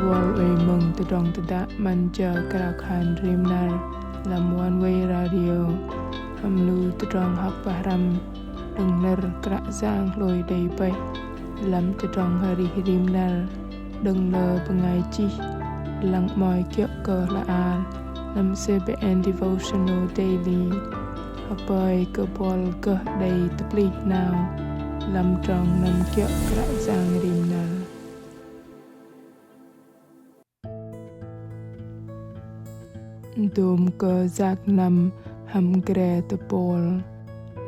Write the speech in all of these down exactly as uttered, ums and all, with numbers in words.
Buăl oei mơ̆ng tơdrong tơdă 'Măn jơ krao khan rim năr lăm One Way Radio hăm lu tơdrong hŏk pơhrăm đơ̆ng nơ̆r Kră Yang hlôi đei bơih lăm tơdrong arih rim năr đơ̆ng lơ bơngai chih lăng 'mơ̆i kiơ̆ kơ hla ar lăm CBN Devotional Daily. Hơpơi kơ buăl gơh đei tơplih 'nao lăm trong năm kiơ̆ Kră Yang rim năr. Dôm kơ yak năm hăm gre tơpôl.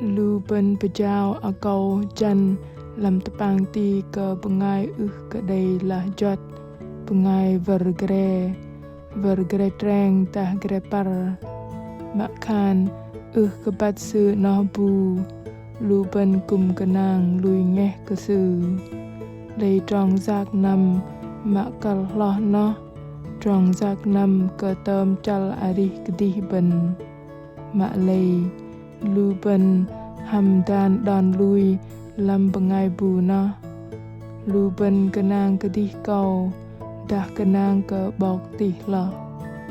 Lu bơ̆n pơjao akâu jăn lăm tơpang ti kơ bơngai ưh kơ đei lah juăt, bơngai wơ̆r gre, wơ̆r gre treng dah gre păr. Mă khan ưh kơ băt sư 'noh bu, lu bơ̆n kư̆m gơnang lui ngeh kơ sư. Lei trong yak năm mă kăl hloh noh, trong yak năm kơ tơm chăl arih kơdih bơ̆n. Mă lei lu bơ̆n hăm dan đon lui lăm bơngai bu noh. Lu bơ̆n gơnang kơdih kâu dah gơnang kơ 'bok tih hloh.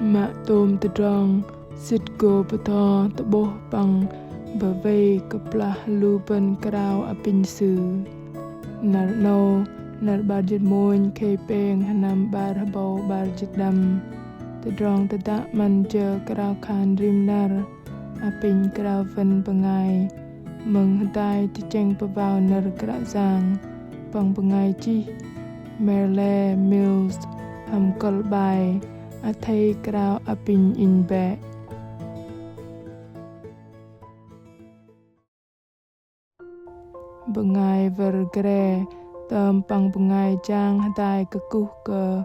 Mă tôm tơdrong sĭt gô bơtho tơ'bôh păng bơwei kơplah lu bơ̆n krao apinh Sư. Năr 'nâu, năr 'bar jĭt mônh, khei pêng, sơnăm 'bar hơbâu 'bar jĭt đăm. Tơdrong tơdă 'Măn jơ krao khan rim năr apinh krao wơ̆n bơngai mơ̆ng hơdai tơchĕng pơwao nơ̆r Kră Yang păng bơngai chih Merle Mills hăm kơ̆l 'bai Athei krao apinh inh bĕ. Bơngai wơ̆r gre tơm păng bơngai jang hơdai kơkuh kơ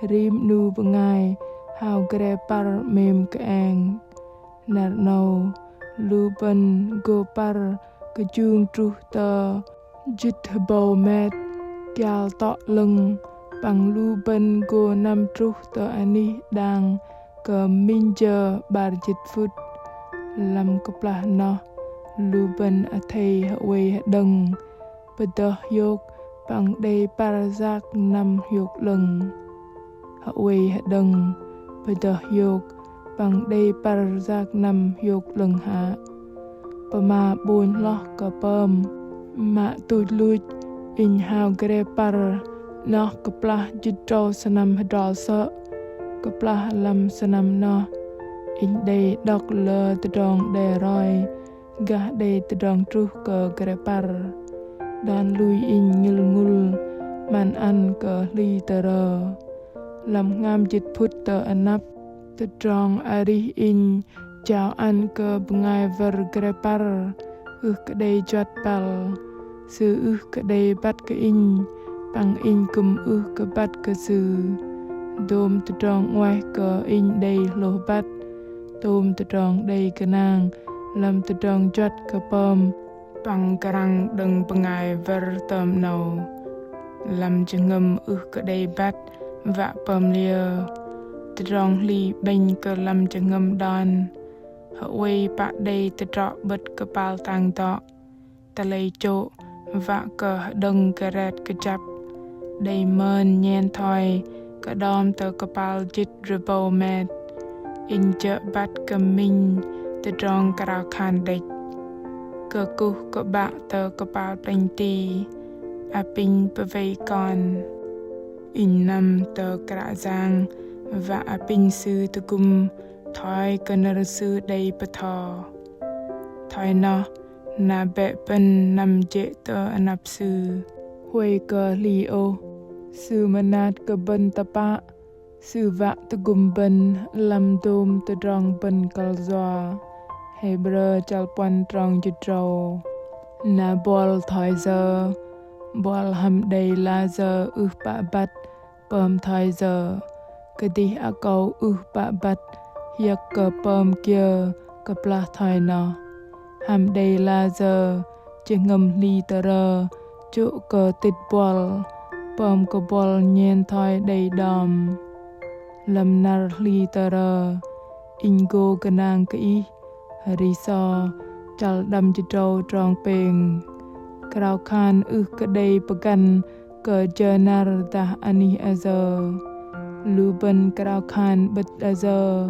rim 'nu bơngai hao gre păr 'mêm kơeng. Năr 'nâu lu bơ̆n gô păr kơjung truh tơ jĭt hơbâu met, kial tŏ 'lơ̆ng, păng lu bơ̆n gô năm truh tơ anih đang kơ minh jơ 'bar jĭt phŭt. Lăm kơplah noh lu bơ̆n athei hơwei hơđơ̆ng pơdơh hiôk păng đei păr yak năm hiôk 'lơ̆ng. Hơwei hơđơ̆ng pơdơh hiôk păng đei păr yak năm hiôk 'lơ̆ng hă? Pơma 'bônh hloh kơ pơm. Mă tuch luch inh hao gre păr 'noh kơplah jĭt tơdrâu sơnăm hơdrol sơ̆. Kơplah lăm sơnăm noh inh đei đŏk lơ tơdrong đe roi gah đei tơdrong truh kơ gre păr. Đon lui inh ngĭl ngŭl 'măn ăn kơ hli tơrơ. Lăm hngam jĭt phŭt tơ anăp, tơdrong arih inh jao ăn kơ bơngai wơr gre păr ưh kơ đei juăt băl. Sư ưh kơ đei băt kơ inh, păng inh kư̆m ưh kơ băt kơ sư. Dôm tơdrong 'nguaih kơ inh đei hlôh băt, tôm tơdrong đei gơnang lăm tơdrong juăt kơ pơm păng krăng đơ̆ng bơngai wơr tơm 'nâu. Lăm jơhngơ̆m ưh kơ đei băt wă pơm liơ, tơdrong hli 'bĕnh kơ lăm jơhngơ̆m đon. Hơwei pă đei tơdrŏ 'bơ̆t kơpal tang dŏ, tơlei chô̆ wă kơ hơđơ̆ng kơret kơjăp, đei mơn nhen thoi kơ đom tơ kơpal jĭt rơbâu met. Inh jơ̆ băt kơ minh tơdrong krao khan đĕch. Kơkuh kơ 'Bă tơ kơpal plĕnh ti, apinh pơwei kon. Inh năm tơ Kră Yang wă apinh Sư tơgŭm thoi kơ nơ̆r Sư đei bơtho. Thoi noh, na bĕ bơ̆n năm jê̆ tơ anăp Sư. Huay kơ hli ôh, Sư mơnat kơ bơ̆n tơpă, Sư wă tơgŭm bơ̆n lăm dôm tơdrong bơ̆n kăl yua. Hêbrơ chăl puăn trong jĭt tơdrâu. Na buăl thoi yơ, buăl hăm đei lah yơ ưh pă băt pơm thoi yơ, kơdih akâu ưh pă băt hiơ̆k kơ pơm kiơ kơplah thoi noh. Hăm đei lah yơ jơhngơ̆m hli tơrơ chô̆ kơ tĭt buăl, pơm kơ buăl nhen thoi đei đom. Lăm năr hli tơrơ, inh gô gơnang kơ ih. Hơri So chăl đăm jĭt tơdrâu trong pêng. Krao khan ưh kơ đei pơgăn kơ jơ năr dah anih ayơ. Lu bơ̆n krao khan 'bơ̆t ayơ,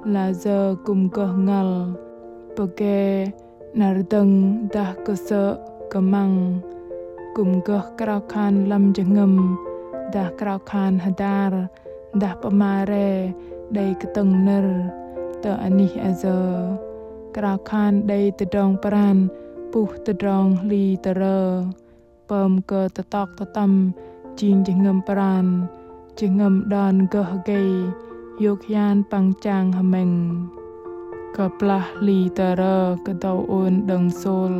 layơ kư̆m gơh ngăl. Pơgê 'năr dơ̆ng dah kơsơ̆ kơmăng, kư̆m gơh krao khan lăm jơhngơ̆m, dah krao khan hơdar, dah pơma re đei kơtơ̆ng nơ̆r tơ anih ayơ. Krao khan đei tơdrong pran puh tơdrong hli tơrơ, pơm kơ tơtŏk tơtăm jing jơhngơ̆m pran, jơhngơ̆m đon gơh gei, hiôk hian păng chang hơmĕng. Kơplah hli tơrơ kơdâu ôn đơ̆ng Sôl,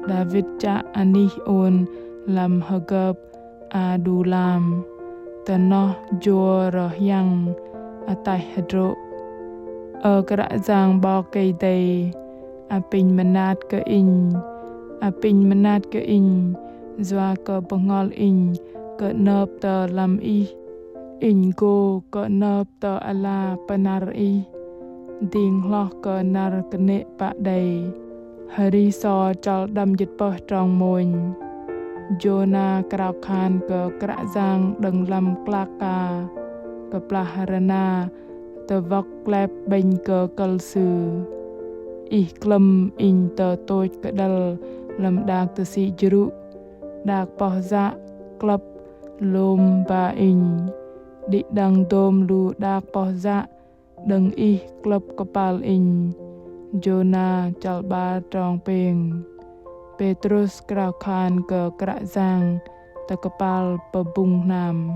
Đawit chă anih ôn lăm hơgơp Adulam, tơ noh jô̆ rơhiăng ataih hơdrô̆. Ơ Kră Yang 'Bok Kei-Dei, apinh mơnat kơ inh, apinh mơnat kơ inh, yua kơ bơhngol inh kơ'nơp tơ lăm Ih, inh gô kơ'nơp tơ ala pơnăr Ih, dĭng hloh kơ năr kơnê̆ pă đei. Hơri sô chăl đăm jĭt pơh trong mônh. Jôna krao khan kơ Kră Yang đơ̆ng lăm klak ka, kơplah rơna tơwŏk klep 'bĕnh kơ kơ̆l sư. Ih klơ̆m inh tơtôch kơđăl lăm đak tơsĭ jrŭ, đak poh yă klơ̆p lôm ba inh. Đĭ đăng dôm lu đak poh yă đơ̆ng Ih klơ̆p kơpal inh. Jôna chăl 'bar trong pêng. Pêtrus krao khan kơ Kră Yang tơ kơpal pơbŭng hnam.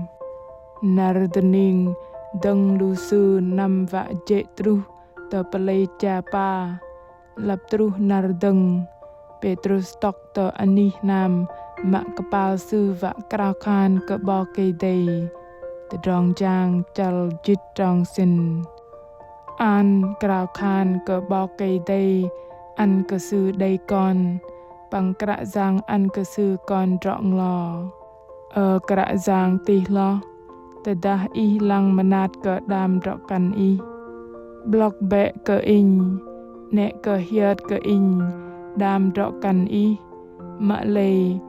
Năr dơning dơ̆ng lu sư năm wă jê̆ truh tơ pơlei Chapa. Lăp truh năr dơ̆ng, Pêtrus tŏk tơ anih hnam mă kơpal sư wă krao khan kơ 'Bok Kei-Dei. Tơdrong Jang chăl jĭt trong sĭn. An krao khan kơ 'Bok Kei-Dei ăn kơ sư đei kon, păng Kră Yang ăn kơ sư kon drŏ nglo. Ơ Kră Yang tih hloh, tơdah Ih lăng mơnat kơ đam drŏ-kăn Ih, 'blŏk bĕ kơ inh, 'nĕ kơ hiơt kơ inh đam drŏ-kăn Ih, mă lei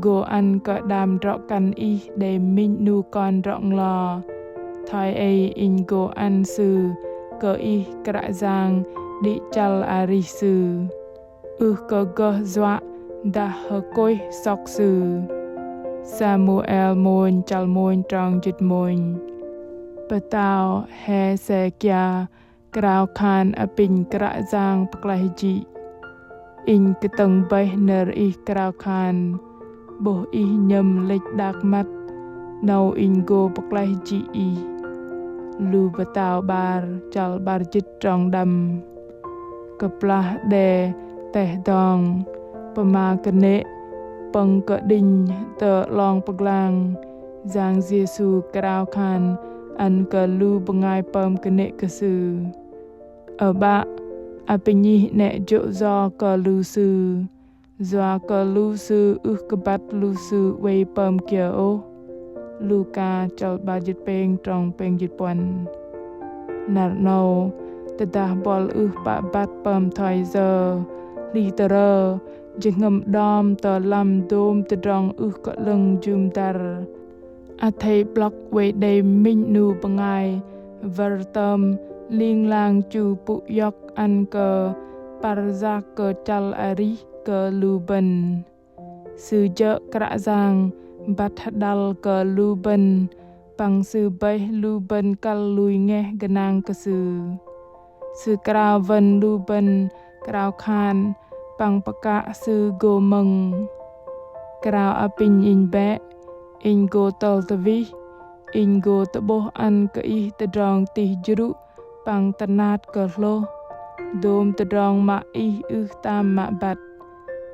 gô ăn kơ đam drŏ-kăn Ih đei minh 'nu kon drŏ nglo. Thoi ei inh gô ăn sư kơ Ih Kră Yang đĭ chăl arih sư. Ưh kơ gơh yuă dah hơkôih sŏk sư. Samuel mônh chăl mônh trong jĭt mônh. Pơtao Hêsêkia krao khan apinh Kră Yang pơklaih jĭ. Inh kơtơ̆ng bơih nơ̆r Ih krao khan, 'bôh Ih nhơ̆m lĕch đak măt, 'nâu inh gô pơklaih jĭ Ih. Lu Pơtao 'bar chăl 'bar jĭt trong đăm. Kơplah đe teh dong, pơma kơnê̆ pơ̆ng kơđinh tơ 'long pơglang, Yang Yêsu krao khan ăn kơ lu bơngai pơm kơnê̆ kơ Sư. Ơ 'Bă, apinh Ih 'nĕ jô̆ yo kơ lu sư, yua kơ lu sư ưh kơ băt lu sư oei pơm kiơ ôh. Luka chăl 'bar jĭt pêng trong pêng jĭt puăn. Năr 'nâu, tơdah buăl ưh pă băt pơm thoi yơ, hli tơrơ, jơhngơ̆m đom tơ lăm dôm tơdrong ưh kơ 'lơ̆ng jŭm dăr. Athei 'blŏk oei đei minh 'nu bơngai wơr tơm ling lang chu pŭ iŏk ăn kơ păr yak kơ chăl arih kơ lu bơ̆n. Sư jơ̆ Kră Yang băt hơđăl kơ lu bơ̆n, păng Sư bơih lu bơ̆n kăl lui ngeh gơnang kơ Sư. Sư krao wơ̆n lu bơ̆n krao khan păng pơkă Sư gô mơ̆ng. Krao apinh Inh bĕ, Inh gô tơl tơwih, Inh gô tơ'bôh ăn kơ ih tơdrong tih jrŭ păng tơnat kơ hlôh, dôm tơdrong mă ih ưh tam mă băt.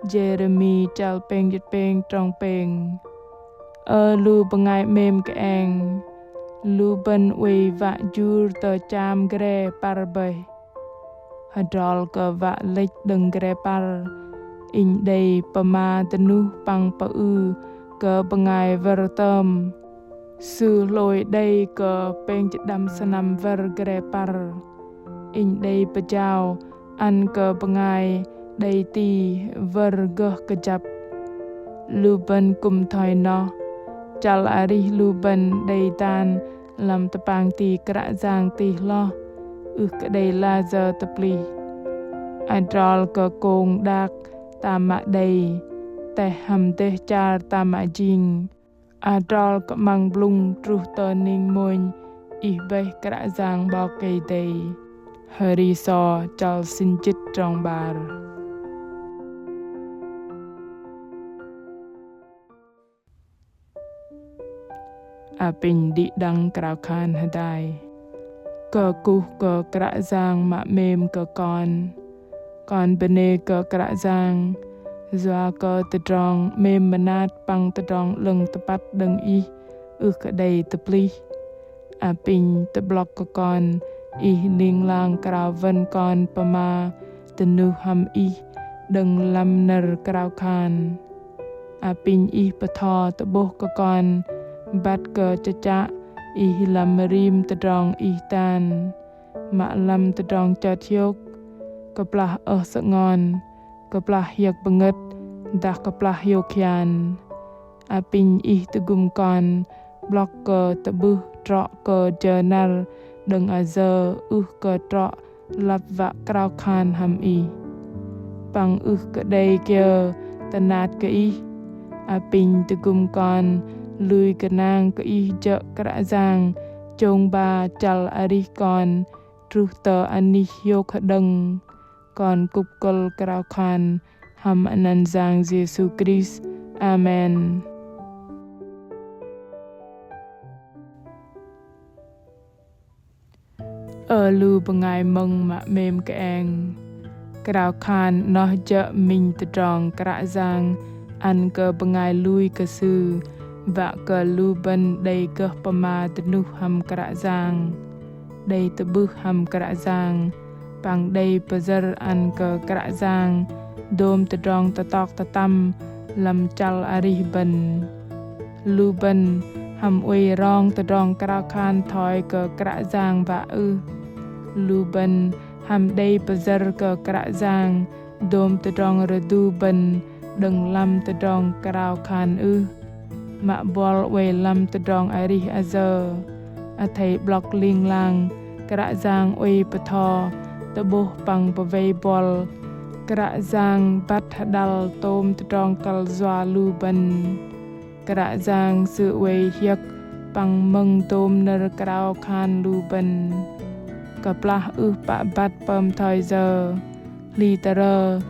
Jêrêmi chăl pêng jĭt pêng trong pêng. Ơ lu bơngai 'mêm kơeng, lu bơ̆n oei wă jur tơ cham gre păr bơih. Hơdrol kơ wă lĕch đơ̆ng gre păr, inh đei pơma dơnuh păng pơư kơ bơngai wơr tơm. Sư hlôi đei kơ pêng jĭt đăm sơnăm wơr gre păr. Inh đei pơjao ăn kơ bơngai đei ti wơr gơh kơjăp. Lu bơ̆n kư̆m thoi noh, chăl arih lu bơ̆n đei dan lăm tơpang ti Kră Yang tih hloh, ưh kơ đei layơ tơplih. Adrol kơ kông đak tam mă đei, teh hăm dêh char tam mă jing. Adrol kơ 'măng blŭng truh tơ ning mônh, Ih bơih Kră Yang 'Bok Kei-Dei. Hơri sô chăl sĭn jĭt trong 'bar. Apinh đĭ đăng krao khan hơdai. Kơkuh kơ Kră Yang mă 'mêm kơ kon. Kon bơnê kơ Kră Yang, yua kơ tơdrong 'mêm mơnat păng tơdrong 'lơ̆ng tơpăt đơ̆ng Ih ưh kơ đei tơplih. Apinh tơ'blŏk kơ kon Ih ling lang krao wơn kon pơma dơnuh hăm Ih đơ̆ng lăm nơ̆r krao khan. Apinh Ih bơtho tơ'bôh kơ kon băt kơ chơchă Ih lăm rim tơdrong Ih tan. Mă lăm tơdrong chơt hiôk, kơplah ơh sơngon, kơplah hiơ̆k bơngơ̆t, dah kơplah hiôk hian. Apinh Ih tơgŭm kon 'blŏk kơ tơ'bưh trŏ kơ jơ năr đơ̆ng ayơ ưh kơ trŏ lăp wă krao khan hăm Ih. Păng ưh kơ đei kiơ tơnat kơ Ih. Apinh tơgŭm kon lui gơnang kơ Ih jơ̆ Kră Yang chông ba chăl arih kon truh tơ anih hiôk hơđơ̆ng. Kon kŭp kơ̆l krao khan hăm anăn Yang Yêsu Krist. Amen. Ơ lu bơngai mơ̆ng mă 'mêm kơeng. Krao khan noh jơ̆ minh tơdrong Kră Yang ăn kơ bơngai lui kơ Sư, wă kơ lu bơ̆n đei gơh pơma dơnuh hăm Kră Yang, đei tơ'bưh hăm Kră Yang, păng đei pơyơ̆r ăn kơ Kră Yang dôm tơdrong tơtok tơtăm lăm chăl arih bơ̆n. Lu bơ̆n hăm oei rong tơdrong krao khan thoi kơ Kră Yang wă ưh? Lu bơ̆n hăm đei pơyơ̆r kơ Kră Yang dôm tơdrong rơdu bơ̆n đơ̆ng lăm tơdrong krao khan ưh? Mă buăl oei lăm tơdrong arih ayơ, athei 'blŏk ling lang Kră Yang oei bơtho tơ'bôh păng pơwei buăl. Kră Yang băt hơđăl tôm tơdrong kăl yua lu bơ̆n. Kră Yang Sư oei hiơ̆k păng mơ̆ng dôm nơ̆r krao khan lu bơ̆n. Kơplah ưh pă băt pơm thoi yơ, hli tơrơ,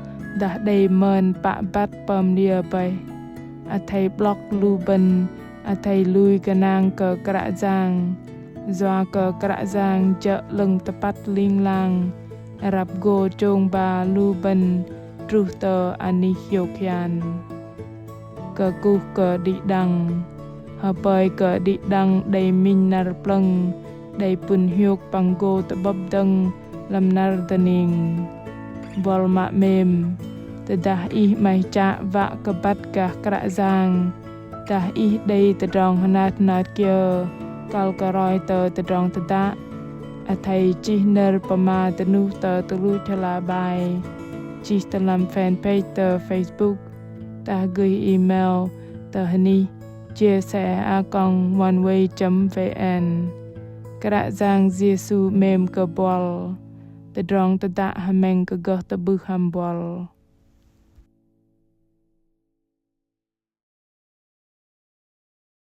dah đei mơn pă băt pơm liơ bơih, athei 'blŏk lu bơ̆n athei lui gơnang kơ Kră Yang. Yua kơ Kră Yang jơ̆ 'lơ̆ng tơpăt ling lang, răp gô chông ba lu bơ̆n truh tơ anih hiôk hian. Kơkuh kơ đĭ đăng. Hơpơi kơ đĭ đăng đei minh năr plơ̆ng, đei pŭn hiôk păng gô tơ'bơ̆p dơ̆ng lăm năr dơning. Buăl mă 'mêm, tơdah ih 'maih chă wă kơ băt gah Kră Yang, dah ih đei tơdrong hơnat hơnat kiơ kăl kơ roi tơ tơdrong tơdă, athei chih nơ̆r pơma dơnuh tơ tơluch hla bơar, chih tơ lăm fanpage tơ Facebook, dah gơih email tơ hơnih chia sẻ a còng oneway chấm vn. Kră Yang Yêsu 'mêm kơ buăl. Tơdrong tơdă hơmĕng kơ gơh tơ'bưh hăm buăl.